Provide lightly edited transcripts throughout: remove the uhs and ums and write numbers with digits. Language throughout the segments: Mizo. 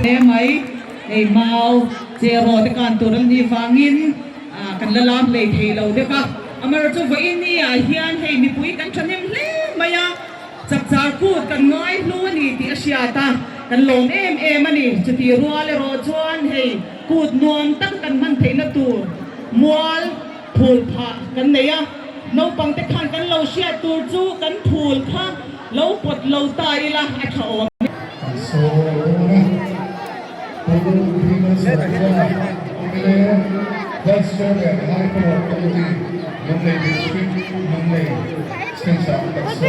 Hle mai, hei mau che rawh te kan tur an nih vangin kan la lam hlei thei lo deuh a. Amaherawhchu chu vawiin ni ah hian hei mipui kan thahnem hle mai a, chapchar kut kan ngai hlu a ni tih a hriat a, kan lawm em em a ni. Chutih rual erawh chuan hei kut nuam tak kan hman theihna tur mual phul phah kan nei a, naupang te khan kan lo hriat tur chu kan phul kha lo pawt lo ta ila a tha awm e. Kan sawi dawn a, Pu Hrimalsawmna mla Vice Chairman High Power Committee Lunglei District Lunglei Stage ah kan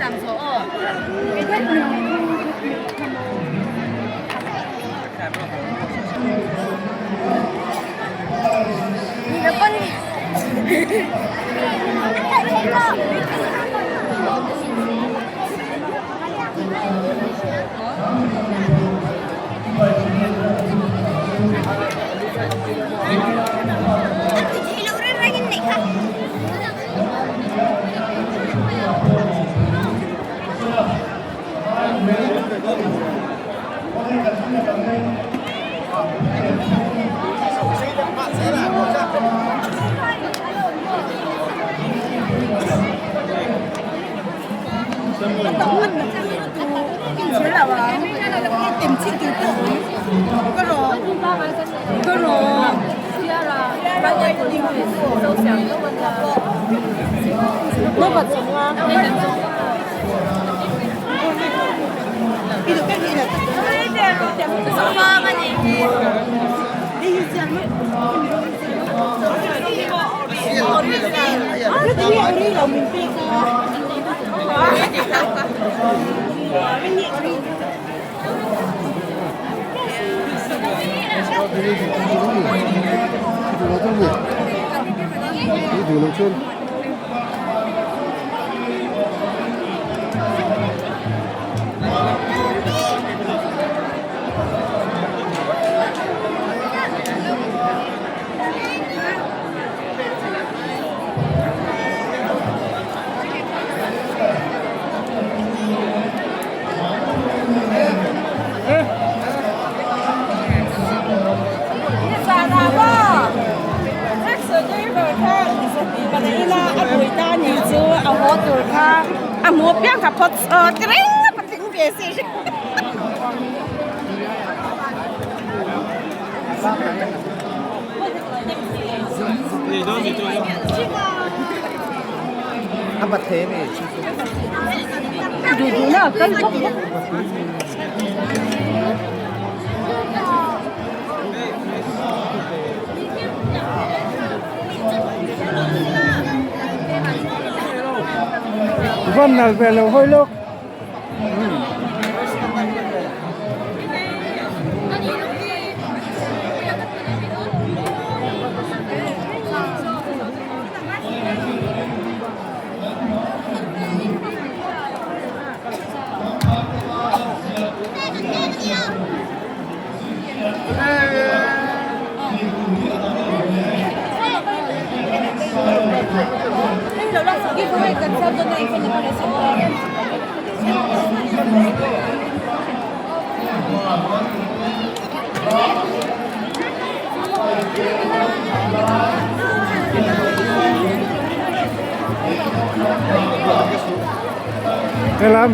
sawm e. tur kha a hmu piang kha phawt aw ti reng a patling ve si. Van nal ve lo hawi lawk. Helam.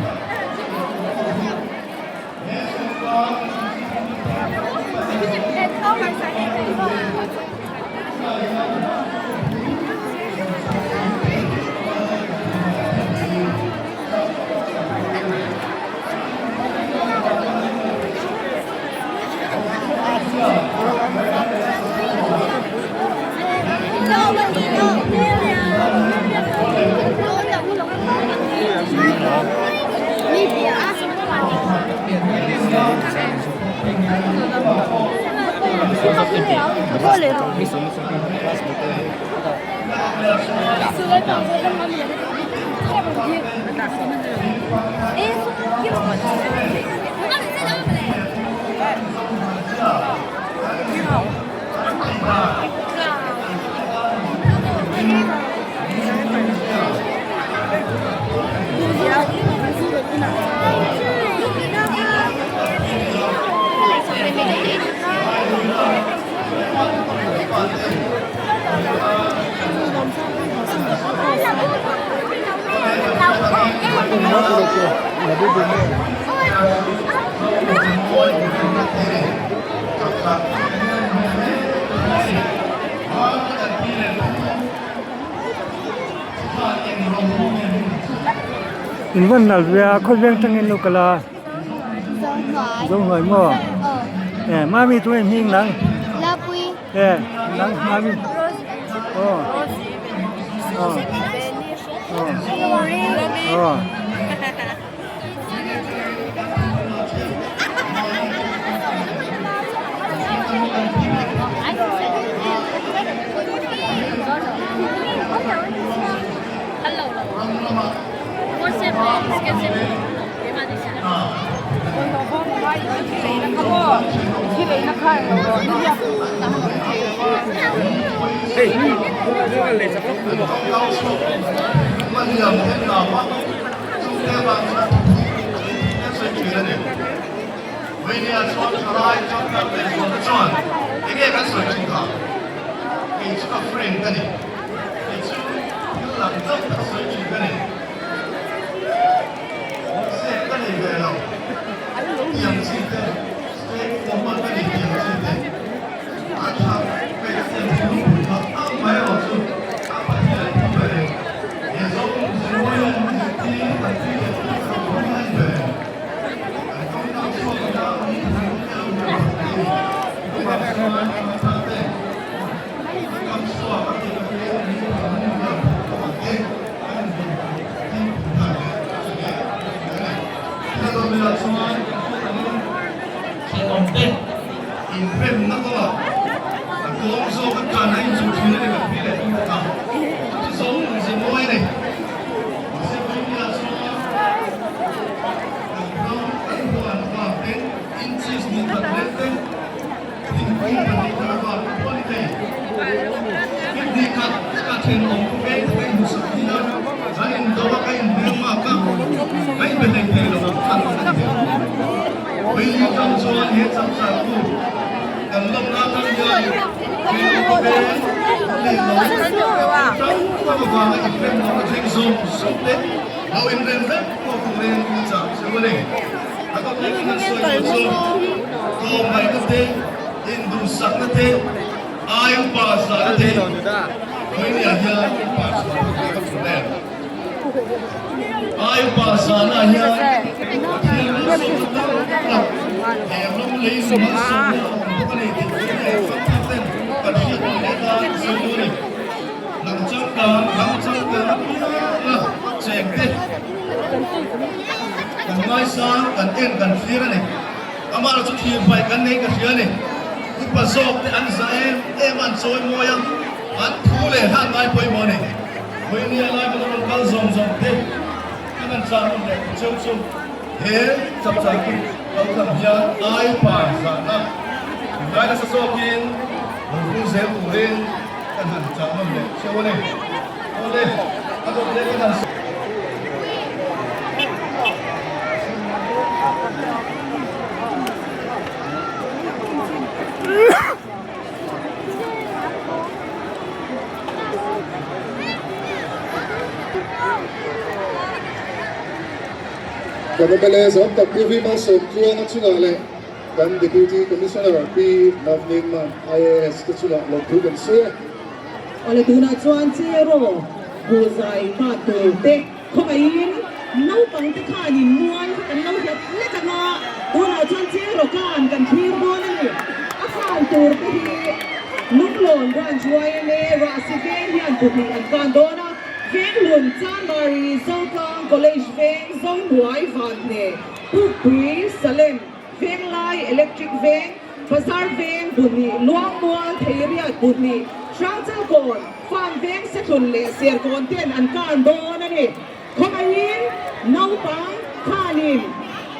In van nal ve a khawi veng tangin lo kal a Zohnuai maw e mami chu hei hming nang e nang mami aw aw aw aw. tam avanga inrem lohna thleng zawng zawng te lo inrem vek pawh turin a chah cheu a ni. A dawt leh kan han sawi tur chu tlawmngaihna te, induhsakna te, ai upa zahna te Vawinia hian upa chhuah phawt leh ka tum em? Ai upa zahna hian Pathian malsawmna tam tak he ram lei malsawmna a awm bawk a ni tih Vawinia fak ten kan hriat duh leh tan sawi duh a ni. Hnam changkang, ram changkang apianga cheng te kan ngaisang, kan en, kan thlir a ni. Amah chu thlir hmaih kan nei ka hria a ni. Upa zawk te an za em em a, an chawi mawi a, an thu leh hlan ngai pawimawh a ni. Vawinia lai kan rawn kal zawm zawm te kan han chah nawn leh ta cheu chu he chapchar kut kal tlang hian ai pa zahna ngai nasa zawkin lo vul zel turin kan han chah nawn leh cheu a ni. Awle, a dawt leh kan han. Kan MLA zawm tak Pu V Malsawmtluanga chungah leh kan Deputy Commissioner Pi Navningma IAS te chungah lawmthu kan sawi a. Awle tunah chuan Cheraw buhzai ta tur te khawngaihin naupang te khanin mual kha kan lo hlat lek ang a, tunah chuan Cheraw khan kan thlir dawn a ni. A khan tur te hi Lunglawn Branch yma Rahsi Veng hian pahnih an kan dawn a, Venglun, Chanmari, Zotlang, College Veng, Zohnuai, Vanhne, Pukpui, Salem, Venglai, Electric Veng, Bazar Veng, Buhnih, Luangmual, Theiriat, Buhnih, Hrangchelkawn, Farm Veng, Sethlun leh Serkawn ten an kan dawn a ni. Khawngaihin naupang khanin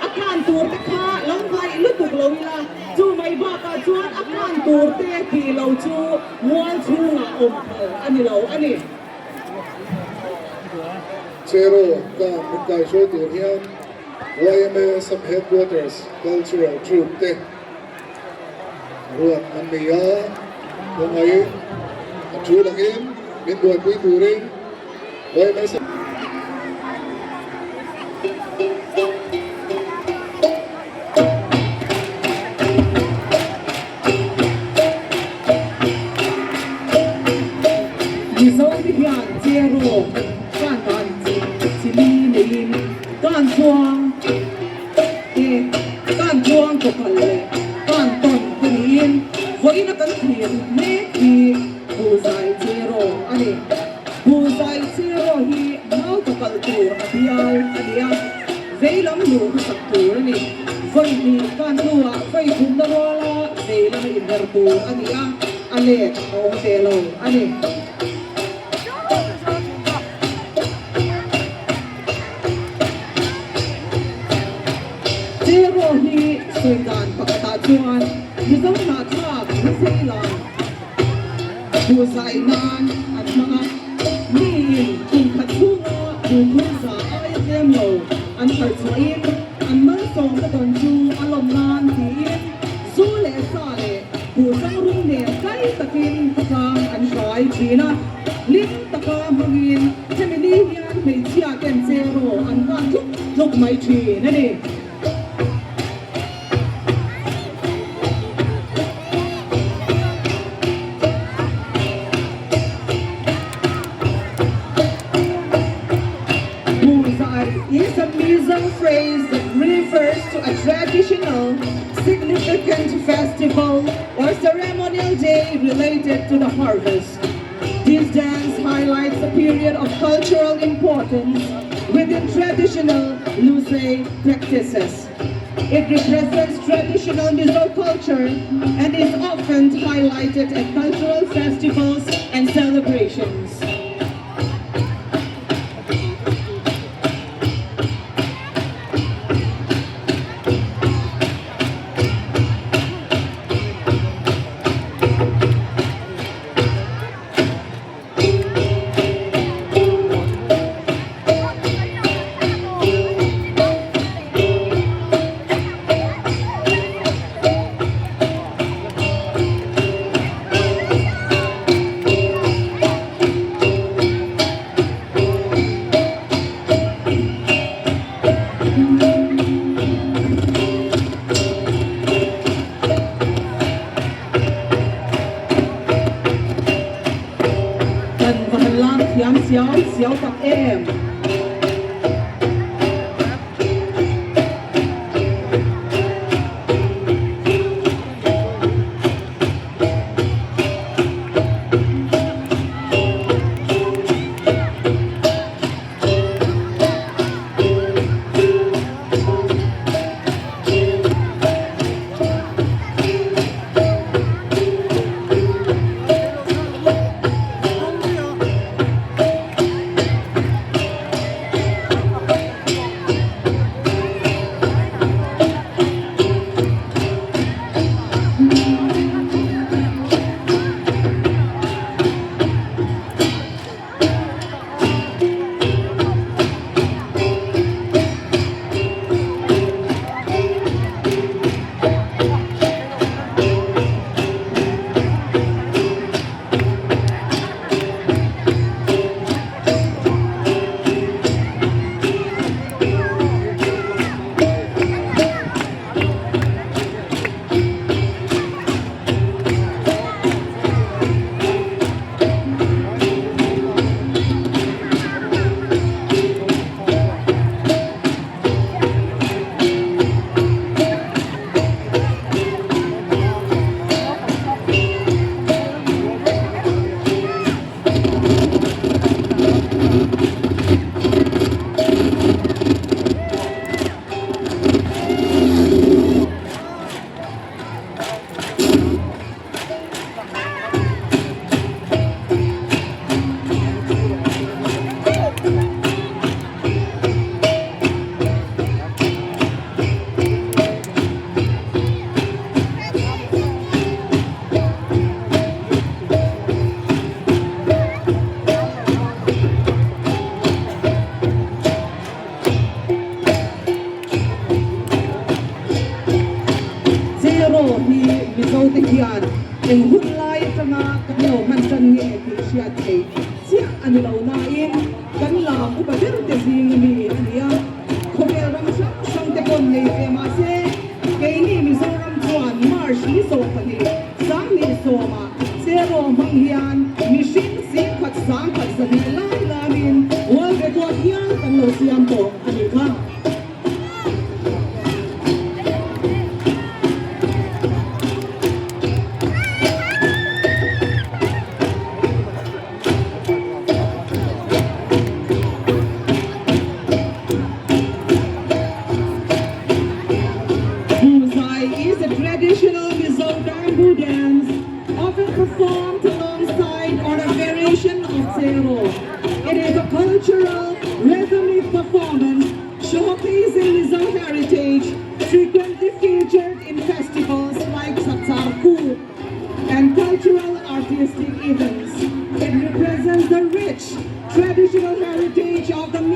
a kan tur te kha lo ngaih lutuk lo ila, chu mai bakah chuan a kan tur te tih lo chu mual chhungah awm phal a ni lo a ni. Cheraw kan min kaihruai tur hian YMA Sub Headquarters Cultural Troupe te ruat an nei a, kawngaiin a thu langin min buaipui turin YMA Sub. Mizo te hian Cheraw kan dan chi chili neiin kan chuang te kan chuang kawkal leh kan tawn te niin vawiin a kan thlir mek hi Buhzai Cheraw a ni. Buhzai Cheraw hi mau kawkal tur a bial a ni a, veilam luh hmasak tur a ni. Vawi hnih kan hnuah vawi thumna ruala veilama inher tur a ni a, a let a awm ve lo a ni. Cheraw hi sawi dan pakhatah chuan Mizo hnahthlak Luseilan buhzai nan an hmang a, miin kum khat chhunga buhphur za aia tlem lo an harh chhuahin an malsawmna dawn chu a lawm nan tiin zu leh sa leh buhchang rum nen tlai takin khawtlang an hrai thin a, hlim taka hmangin hemi ni hian hmeichhia ten cheraw an kan tluk tluk mai thin a ni. Buhzai is a Mizo phrase that refers to a traditional, significant festival or ceremonial day related to the harvest. This dance highlights a period of cultural importance within traditional Lusei practices. It represents traditional Mizo culture and is often highlighted at cultural festivals and celebrations. thiam siau siau tak em. Zero hi Mizo te hian eng hun lai atanga kan lo hman tan nge tih hriat theih chiah a ni lo nain kan lam upa ber te zing ami a ni a, khawvel ram hrang hrang te pawn nei ve mahse keini Mizoram chuan March ni 12 20 ah Zero hmang hian mihring zingkhat sangkhat zahnih lai lamin World Record hial kan lo siam tawh a nih kha. Buhzai is a traditional Mizo bamboo dance often performed alongside or a variation of Cheraw. It is a cultural rhythmic performance showcasing Mizo heritage, frequently featured in festivals like Chapchar Kut and cultural artistic events. It represents the rich traditional heritage of the.